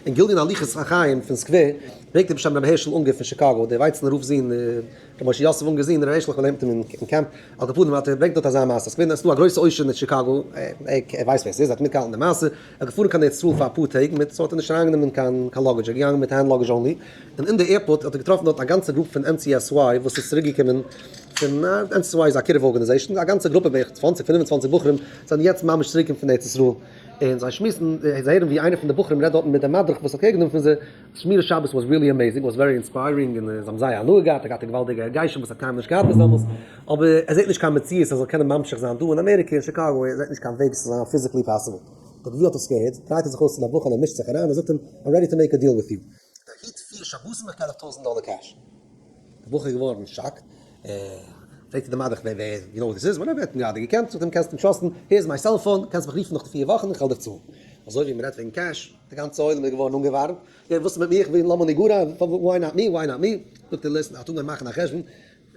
אין גליון הליכות החיים פון סקווער ברענגט ער בשם רבי הערשל אונגער פון שיקאגא, דער ווייצנער רב'ס זון, רבי משה יוסף אונגער'ס זון, רבי הערשל איך האב געלערנט מיט אים אין קעמפ, על כל פנים האט ער ברענגט דארט אזא מעשה, ס'איז געווען אז ס'איז דא א גרויסע עושר אין שיקאגא, ער ווייסט ווער ס'איז, ער האט מיטגעהאלטן די מעשה, ער האט געפארן קיין ארץ ישראל פאר אפאר טעג מיט, so האט ער נישט אריינגענומען קיין קיין luggage, ער איז געגאנגען מיט hand luggage only, און אין די airport האט ער געטראפן דארט א גאנצע group פון NCSY וואס איז צוריק געקומען פון, NCSY איז א קירוב organization, א גאנצע גרופע בערך צוואנציג פינף און צוואנציג בחורים זענען יעצט ממש צוריק געקומען פון ארץ ישראל. און זיי שמועסן, זיי הערן ווי איינער פון די בחורים רעדט דארטן מיט דעם מדריך וואס האט קעיר גענומען פון זיי, שמירת שבת was really amazing, was very inspiring, און זיי האבן זייער הנאה געהאט, ער האט געהאט א געוואלדיגע הרגשים וואס ער האט קיינמאל נישט געהאט ביז דעמאלס, אבער ער זעט נישט קיין מציאות ער זאל קענען ממשיך זיין דא אין אמעריקע אין שיקאגא, ער זעט נישט קיין וועג ס'זאל זיין physically possible. דער גביר האט עס געהערט, דרייט ער זיך אויס צו דער בחור און מישט זיך אריין און זאגט אים, I'm ready to make a deal with you. דער היט פיר שבתים איך געב דיך טויזנט דאלער cash. דער בחור איז געווארן shocked, פרעגט ער דעם מדריך ווער ווער you know who this is, whatever, ער האט אים גראדע געקענט, זאגט אים קענסט אים trust ן, here is my cellphone, קענסט מיך רופן נאך די פיר וואכן, איך וועל דיך צאלן. אזוי ווי מען רעדט וועגן cash, די גאנצע עולם איז געווארן אנגעווארעמט, יא וואס איז מיט מיר, איך בין למה נגרע, why not me, why not me, זאגט ער listen, ער האט אנגעהויבן מאכן א חשבון,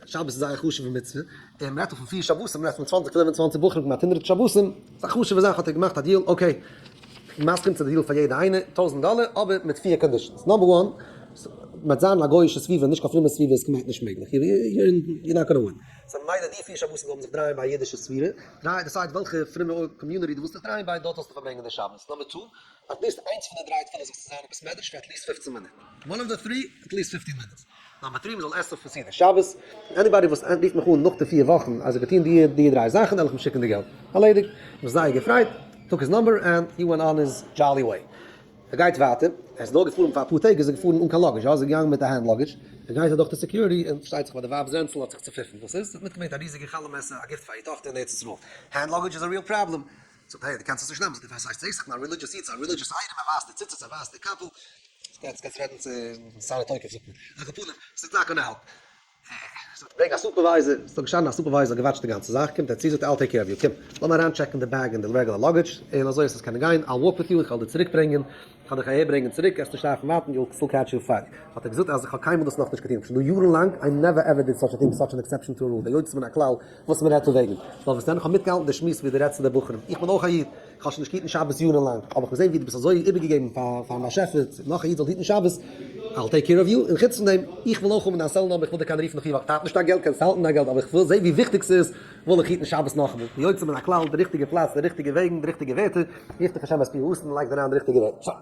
שבת איז זייער חשוב'ע מצוה, און מען רעדט דא פון פיר שבתים, מען רעדט פון צוואנציג פינף און צוואנציג בחורים כמעט הונדרעט שבתים, ס'איז א חשוב'ע זאך, האט ער געמאכט א deal, okay, מסכים צו די deal פאר יעדע איינע, טויזנט דאלער, אבער מיט פיר conditions, number one, מ'וועט זיין אין א גוי'אישע סביבה, נישט קיין פרומע סביבה איז כמעט נישט מעגליך, you're not gonna win. so ממילא די פיר שבתים זאל מען זיך דרייען ביי א אידישע סביבה, דריי, decide וועלכע פרומע community דו ווילסט דיך דרייען ביי, דארט זאלסטו פארברענגען די שבת. number two, at least איינס פון די דריי תפילות זאלסטו זיין אין בית מדרש פאר at least פופצן מינוט. one of the three, at least fifteen minutes. number three, מ'זאל עסן פון סעודת שבת. anybody וואס רופט מיך אן נאך די פיר וואכן אז ער האט געטון די די דריי זאכן, וועל איך אים שיקן די געלט. ארלעדיגט. איך בין זייער געפרייט. took his number and he went on his jolly way. ער גייט ווייטער, ער איז נאר געפארן פאר אפאר טעג איז ער געפארן אן קיין luggage, יא איז ער געגאנגען מיט א hand luggage, ער גייט אדורך די security און פארשטייט זיך ביי די ווייב'ס רענצל האט זיך צופיפן, וואס איז? זי האט מיטגעברענגט א ריזיגע חלה מעסער א gift פאר איר טאכטער אין ארץ ישראל, hand luggage איז א real problem, זאגט hey דו קענסט עס נישט נעמען, זאגט ער וואס הייסט ס'איז דאך מיין religious איד, ס'איז א religious item, ער ווייזט די ציצית, ער ווייזט די קאפל, קענסט רעדן צו שר התוקף זאגט מען, על כל פנים, ס'איז not gonna help. ברענג א supervisor, ס'איז דאך געשטאנען א supervisor האט געוואטשט די גאנצע זאך, קומט ער צו זאגט ער I'll take care of you, קום לאמיר אריין טשעקן די bag און די regular luggage, און אזוי וועסט עס קענען גיין, I'll walk with you, איך וועל דיר צוריק ברענגען, איך וועל דיך אהער ברענגען צוריק, וועסט נישט דארפן ווארטן, you'll still catch your flight. האט ער געזאגט אז איך האב קיינמאל דאס נאכנישט געטון, שוין דא יארן לאנג, I never ever did such a thing, such an exception to a rule, די יוצא מן הכלל וואס מען רעדט דא וועגן, נאר וואס דען, איך האב מיטגעהאלטן די שמועס ווי דו רעדסט צו די בחורים, איך בין אויך א איד, איך האב שוין נישט געהיטן שבת יארן לאנג, אבער איך האב געזען ווי דו ביסט אזוי איבערגעגעבן פארן באשעפער, נאך א איד זאל היטן שבת, I'll take care of you, און חוץ פון דעם, איך וויל אויך האבן דיין cell number, איך וויל דיר קענען רופן נאך יאר, נישט דיין געלט, קענסט האלטן דיין געלט, אבער איך וויל זען ווי וויכטיג ס'איז, וויל איך היטן שבת נאכאמאל, די יוצא מן הכלל, די ריכטיגע פלאץ, די ריכטיגע וועגן, די ריכטיגע ווערטער, יפתח השם את פי האתון, לייגט אריין די ריכטיגע ווערטער.